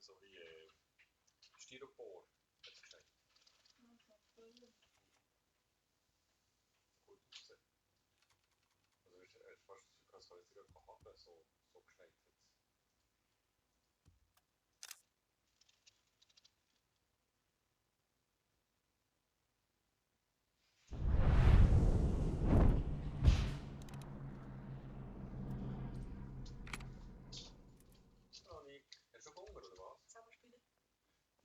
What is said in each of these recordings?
so wie Styropor, hat es gesagt. Also, Füller. Gut aussehen. Also er ist fast so krass, weil es sogar gehabt so geschneit hat. Oh, Nick, hast du schon Hunger oder was? Zusammenspielen.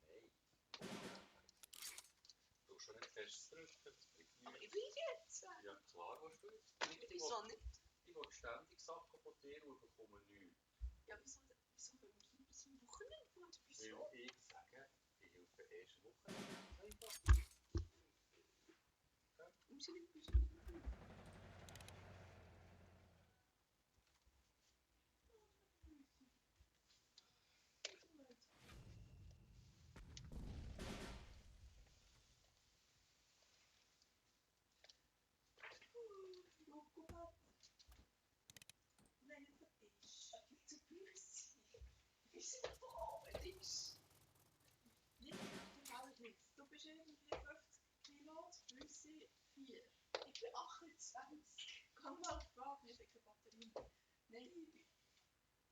Nein. Du hast schon nicht fest drücken, das bringt Aber nichts. ich will jetzt. Ja klar, was du jetzt. Wieso nicht? Ich will ständig Sachen von dir und bekomme nichts. Ja, wieso Wochenende? Wieso? Weil ich sage, ich helfe erst Woche. Einfach. Wieso nicht? Nein, das ist. Zu büssig. Wir sind froh, es ist. Nicht total nichts. Du bist irgendwie 50 Kilo, die Büsse 4. Ich bin 28. Komm mal fragen, ich habe keine Batterie. Nein, ich bin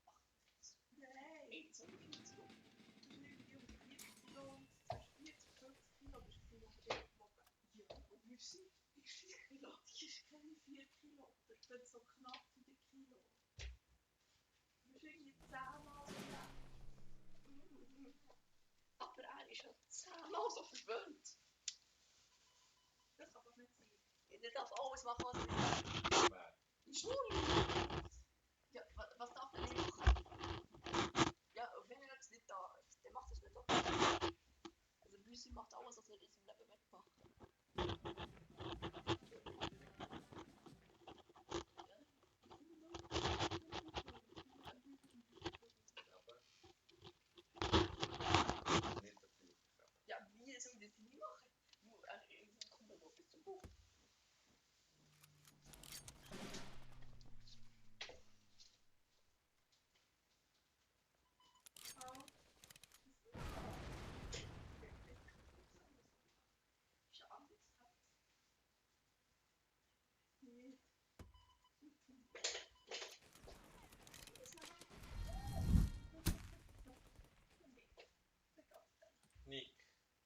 28. Nein, so viel zu. Du bist irgendwie um 40 Kilo und zwischen 40 und 50 Kilo bist du unbedingt gewogen. Ja, und Büsse ist 4 Kilo. Die ist keine 4 Kilo. Das wird so knapp 4 Kilo. Du bist irgendwie 10-mal so lang. Aber er ist ja 10-mal so verwöhnt. Das kann doch nicht sein. Der darf alles machen, was er will. Wer? Die Schule. Ja, was darf er nicht machen? Ja, wenn er jetzt nicht da ist, dann macht er es nicht okay. Also Büsi macht alles, was er in seinem Leben wegmacht. Aber nicht dafür. Ja, wie soll ich das nicht machen? Irgendwann kommt er doch bis zum Buch. Nick,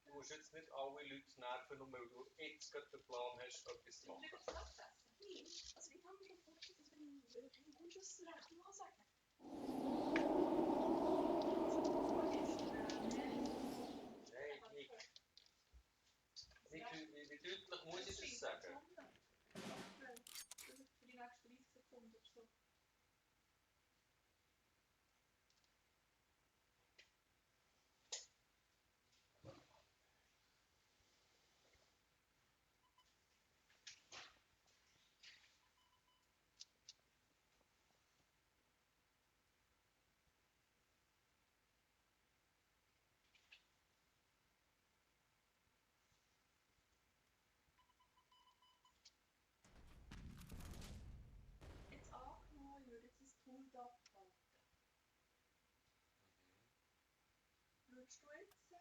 du musst jetzt nicht alle Leute nerven, nur weil du jetzt gerade den Plan hast, etwas zu machen. Also ich kann mir schon vorstellen, dass wenn ich kein Grundschussrecht mal sagen. Nein, Nick. Wie deutlich muss ich das sagen? Das ist für die nächsten 30 Sekunden oder so. Jetzt angenommen, ich würde jetzt das Tool da behalten. Würdest du jetzt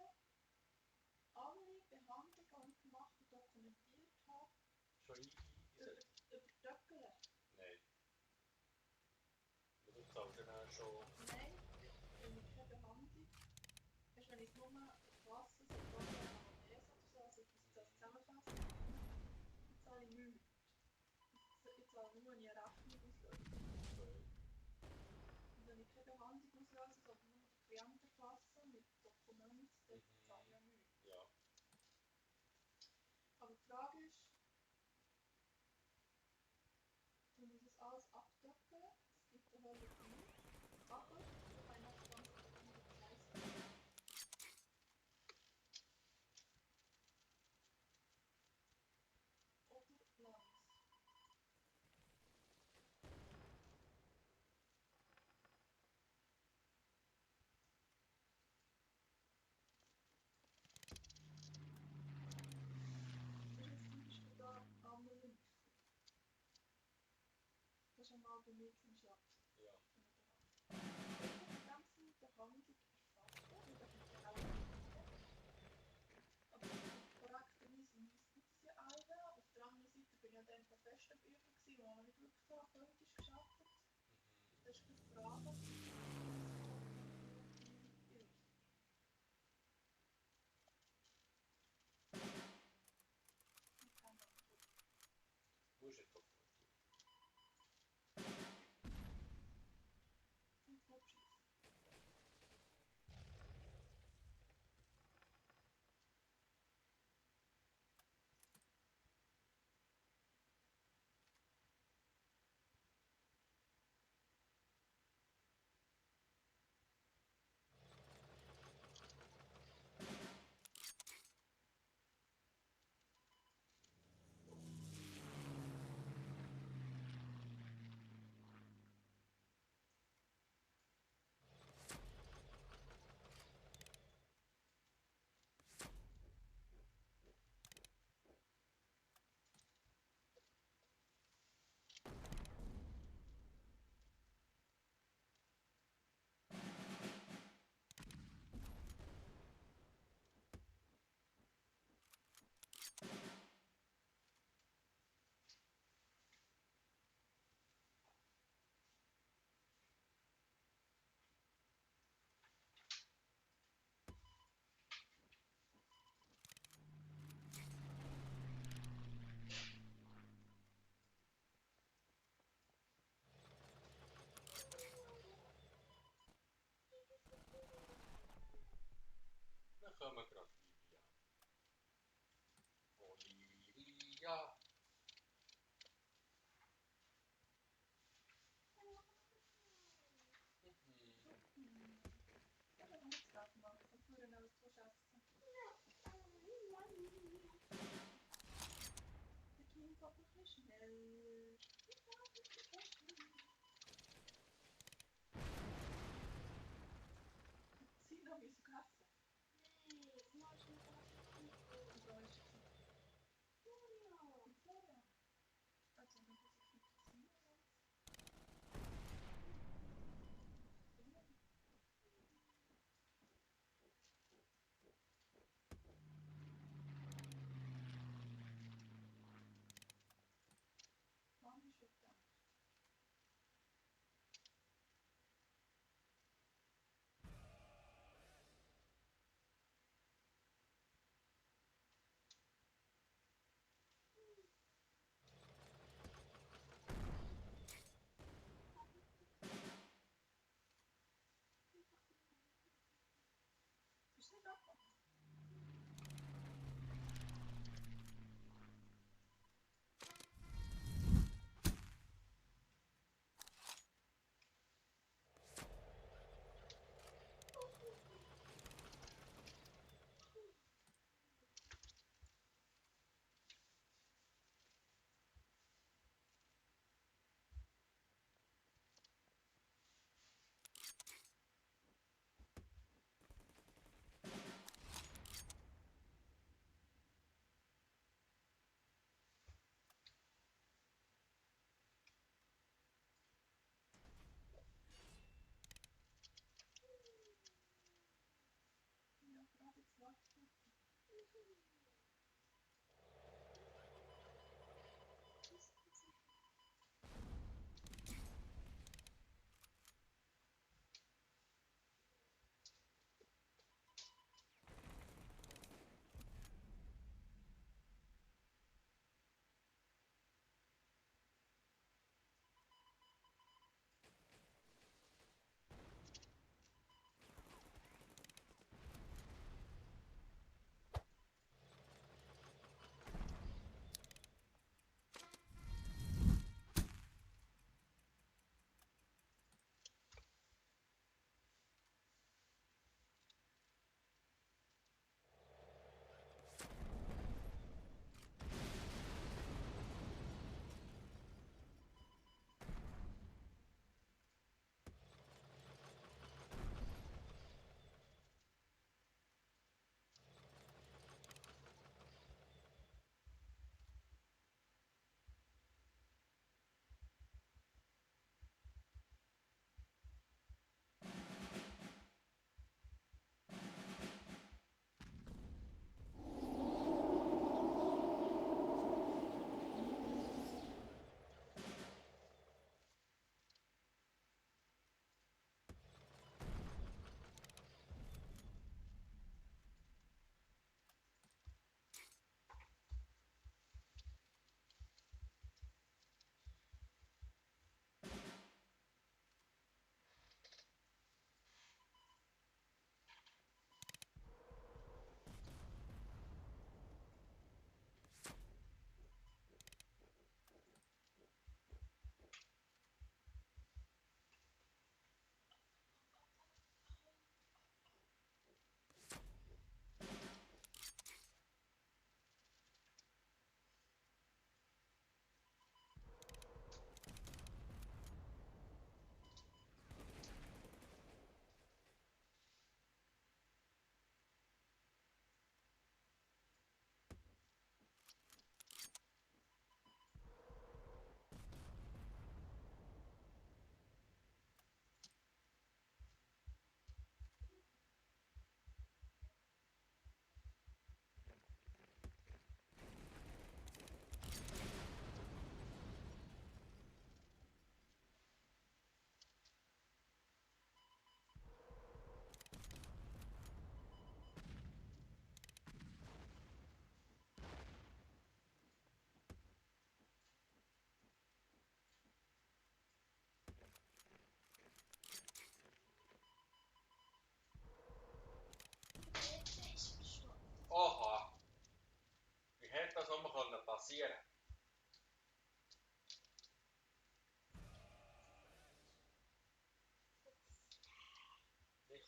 alle Behandlungen, die ich gemacht und dokumentiert habe, Schon überdöckeln? Nein. Du zahlst ja dann schon. Nein, wenn ich keine Behandlung. Weißt du, wenn ich nur fasse, so quasi eine Anamnese oder so, also das zusammenfasse, dann zahle ich nichts. Ich zahle nur, wenn ich eine Rechnung auslöse. Und wenn ich keine Behandlung auslöse, sondern nur den Klienten erfassen mit Dokumenten, dann zahle ich ja nichts. Ja. Aber die Frage ist, tun wir das alles abdecken? Es gibt eine höhere Gebühr, aber ich kann noch ganz andere Preise. Oder Lanz. Jetzt bist du da am Links. Das ist einmal Bemittlungsschlag. Ja. Wenn du die ganze Behandlung erfasst, das ist die Frage. Wo ist jetzt das? Dann kommen wir gerade Olivia. Olivia. Ja, wir haben jetzt gerade gemacht. Und für den Auto schätzen. Der Kind geht ein bisschen schnell. Sie noch müssen essen. Und da ist sie. Und Florian. Also, dann muss ich nicht sehen.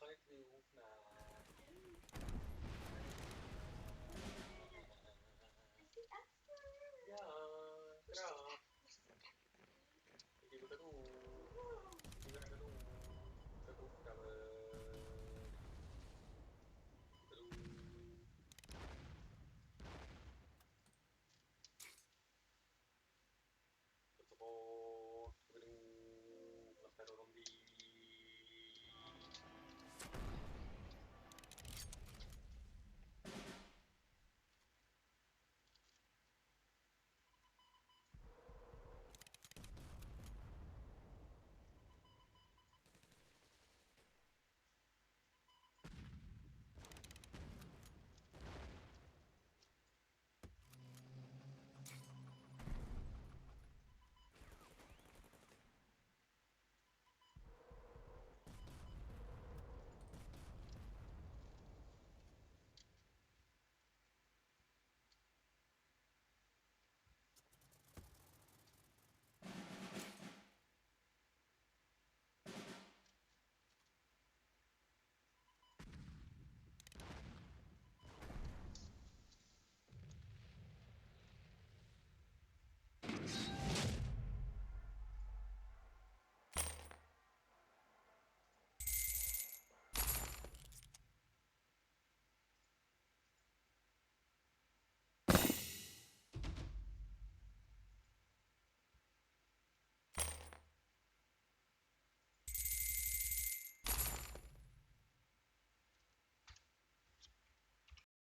kann ich ein bisschen aufnehmen. Ja, dran.